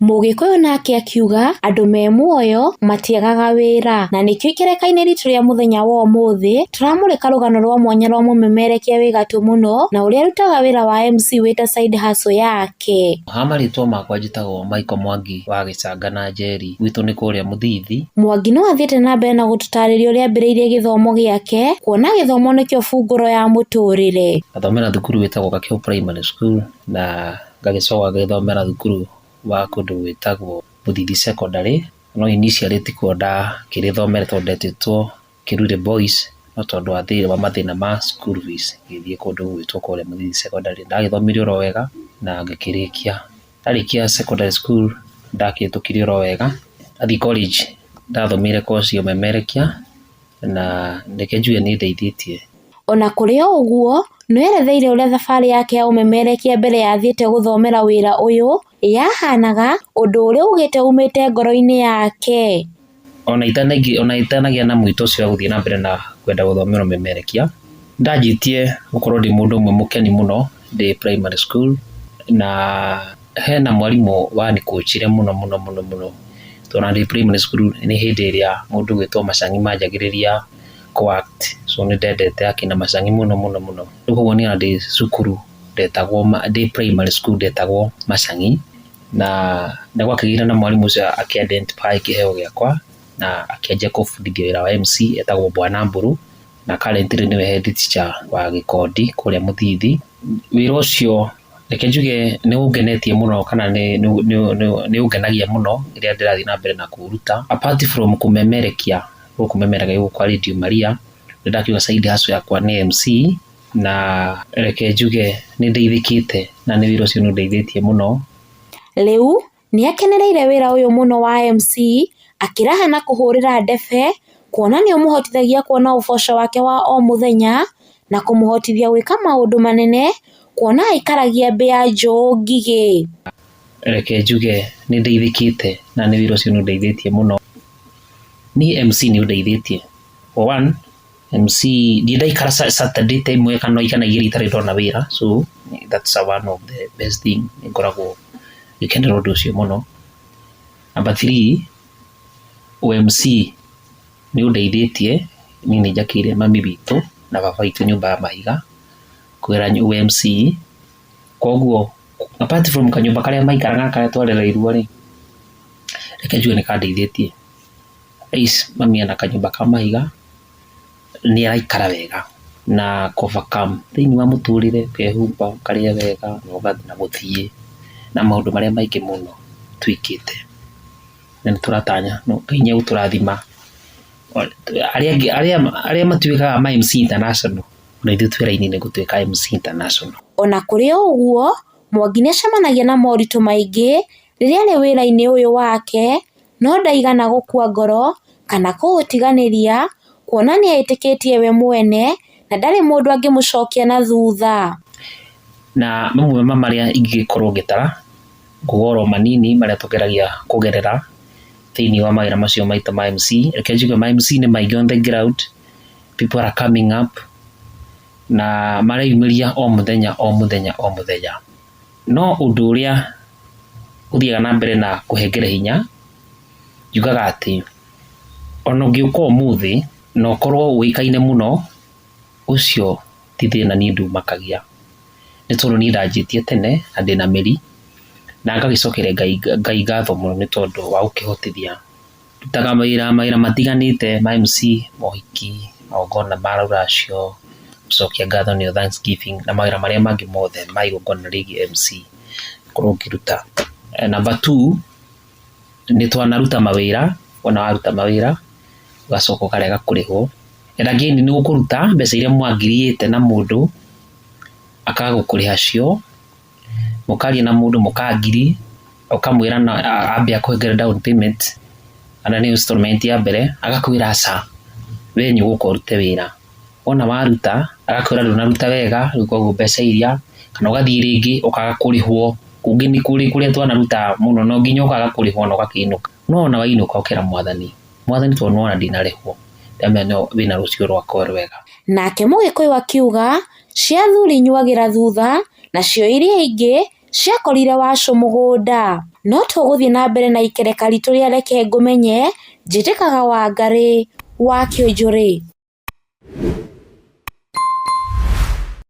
Mũgĩkũyũ nake akiuga andũ me muoyo matiagaga wĩra, na nĩkĩo ikereka-inĩ ritũ rĩa mũthenya wa ũmũthĩ tũramũrĩka rũgano rwa mwanya rwa mũmemerekia wĩ gatũ mũno na ũrĩa arutaga wĩra wa MC wĩ ta side hustle yake. Ha marĩtwa makwa njĩtagwo Michael Mwangi wa Gĩcanga na Njeri, gwitũ nĩ kũrĩa Mũthithi. Mwangi no athiĩte na mbere na gũtũtarĩria ũrĩa ambĩrĩirie gĩthomo gĩake, kuona gĩthomo nĩkĩo bungũro ya mũtũrĩre. Ngathomera thukuru wĩtagwo Gakĩũ Primary School na ngagĩcoka ngagĩthomera thukuru wa kũndũ gwĩtagwo Mũthithi Secondary, no initially tikuo ndakĩrĩthomere tondũ ndetĩtwo Kĩrure Boys, no tondũ wa mathĩna ma school fees ngĩthiĩ kũndũ gũgwĩtwo kũrĩa Mũthithi Secondary. Ndagĩthomire oro wega na ngĩkĩrĩkia. Ndarĩkia secondary school ndakĩhĩtũkire oro wega, ndathiĩ college ndathomeire course ya ũmemerekia na reke njuge nĩ ĩndeithĩtie. Ona kũrĩ o ũguo, nĩeretheire ũrĩa thabarĩ yake ya ũmemerekia mbere ya athiĩte gũthomera wĩra ũyũ yahanaga, ũndũ ũrĩa augĩte umĩte ngoro-inĩ yake. Ona itanagĩa na mwĩto ũcio wa gũthiĩ na mbere na kwenda gũthomera ũmemerekia, ndanjĩtie gũkorwo ndĩ mũndũ ũmwe mũkeni mũno ndĩ primary school, na hena mwarimũ wanĩkũnjire mũno mũno mũno mũno, tondũ ona ndĩ primary school nĩ hĩndĩ ĩrĩa mũndũ ũgwĩtwo Macang'i manjagĩrĩria kũ act, so nĩ ndendete akina Macang'i mũno mũno mũno. Rĩu koguo niĩ ona ndĩ cukuru ndetagwo, ndĩ primary school ndetagwo Macang'i, na nĩ gwakĩgĩire na mwarimũ ũcio akĩ identify kĩheo gĩakwa na akĩanjia kũbundithia wĩra wa MC etagwo Bwana Mbũrũ, na currently nĩwe head teacher wa Gĩkondi kũrĩa Mũthithi. Wĩra ũcio reke njuge nĩ ũngenetie mũno kana nĩ ũngenagia mũno rĩrĩa ndĩrathiĩ na mbere na kũũruta. Apart from kũmemerekia gũkũ memerekagia gũkũ kwa Radio Maria, nĩ ndakiuga side hustle yakwa nĩ MC, na reke njuge nĩ ndeithĩkĩte na nĩ wĩra ũcio nĩ ũndeithĩtie mũno. Rĩu nĩakenereire wĩra ũyũ mũno wa MC akĩraha na kũhũrĩra ndebe kuona nĩũmũhotithagia kuona ũboco wake wa o mũthenya na kũmũhotithia gwĩka maũndũ manene kuona aikaragia mbĩa njũũ ngigĩ. Reke njuge nĩ ndeithĩkĩte na nĩ wĩra ũcio nĩ ũndeithĩtie mũno. Niĩ MC nĩ ũndeithĩtie. For one, MC ndirĩ ndaikara Saturday ta ĩmwe kana igana igĩrĩ itarĩ ndona wĩra, so that's one of the best thing ngoragwo ngĩkenera ũndũ ũcio mũno. Number three, ũ MC nĩ ũndeithĩtie, niĩ nĩ njakĩire mami witũ na baba witũ nyũmba ya mahiga kũgerera ũ MC, koguo apart from kanyũmba karĩa maikaraga karĩa twarereirwo rĩ, reke njuge nĩ kandeithĩtie. Thaa ici mami ena kanyũmba ka mahiga, nĩ araikara wega na kũ overcome thĩiniĩ wa mũtũrĩre, ũkehumba, ũkarĩa wega na gũthiĩ na maũndũ marĩa maingĩ mũno twĩkĩte. Na nĩ tũratanya Ngai nĩ egũtũrathima. Arĩa angĩ arĩa matuĩkaga ma MC international, ona ithuĩ twĩ raini-inĩ gũtuĩka MC international. Ona kũrĩ o ũguo, Mwangi nĩacemanagia na moritũ maingĩ rĩrĩa arĩ wĩra-inĩ ũyũ wake, no ndaigana gũkua ngoro kana kũũtiganĩria kuona nĩeĩtĩkĩtie we mwene na ndarĩ mũndũ angĩmũcokia na thutha. Na mamwe ma marĩa ingĩgĩkorwo ngĩtara, nguga oro manini marĩa tũgeragia kũgerera thĩiniĩ wa mawĩra macio maitũ ma MC. Reke njuge ma MC nĩ maingĩ on the ground, people are coming up na mareyumĩria o mũthenya o mũthenya o mũthenya. No ũndũ ũrĩa ũthiaga na mbere na kũhengere hinya, njugaga atĩ ona ũngĩũka ũmũthĩ na ũkorwo ũĩkaine mũno, ũcio ti thĩna niĩ ndũmakagia. Nĩ tondũ niĩ ndanjĩtie tene na ndĩna mĩri, na ngagĩcokeria Ngai ngatho mũno nĩ tondũ wa gũkĩhotithia. Ndutaga mawĩra mawĩra matiganĩte ma MC, mohiki, magongona ma rũracio, gũcokia ngatho nĩyo thanksgiving na mawĩra marĩa mangĩ mothe ma igongona rĩgiĩ MC ngorwo ngĩruta. Number two, nĩ twanaruta mawĩra, wona waruta mawĩra ũgacoka ũkarega kũrĩhwo. And again nĩ ũkũruta mbeca iria mwangiriĩte na mũndũ akaga gũkũrĩha cio, mũkaria na mũndũ mũka agree, ũkamwĩra ambe akũhengere down payment kana nĩ installment ya mbere, agakwĩra aca, we nĩ ũgũka ũrute wĩra. Wona waruta, agakwĩra ndũnaruta wega, rĩu koguo mbeca iria, kana ũgathiĩ rĩngĩ ũkaga kũrĩhwo. Kũngĩ nĩ kũrĩ kũrĩa twanaruta mũno no nginya ũkaga kũrĩhwo na ũgakĩinũka. No ona wainũka ũkera Mwathani, Mwathani tondũ nĩwona ndinarĩhwo, ndamenya wĩna rũciũ rwakwa rwega. Nake Mũgĩkũyũ akiuga, cia athuri inyuagĩra thutha, nacio iria ingĩ ciakorire Wacũ mũgũnda. No tũgũthiĩ na mbere na ikereka ritũ rĩa Reke Ngũmenye, njĩtĩkaga Wangarĩ wa Kĩũnjũrĩ.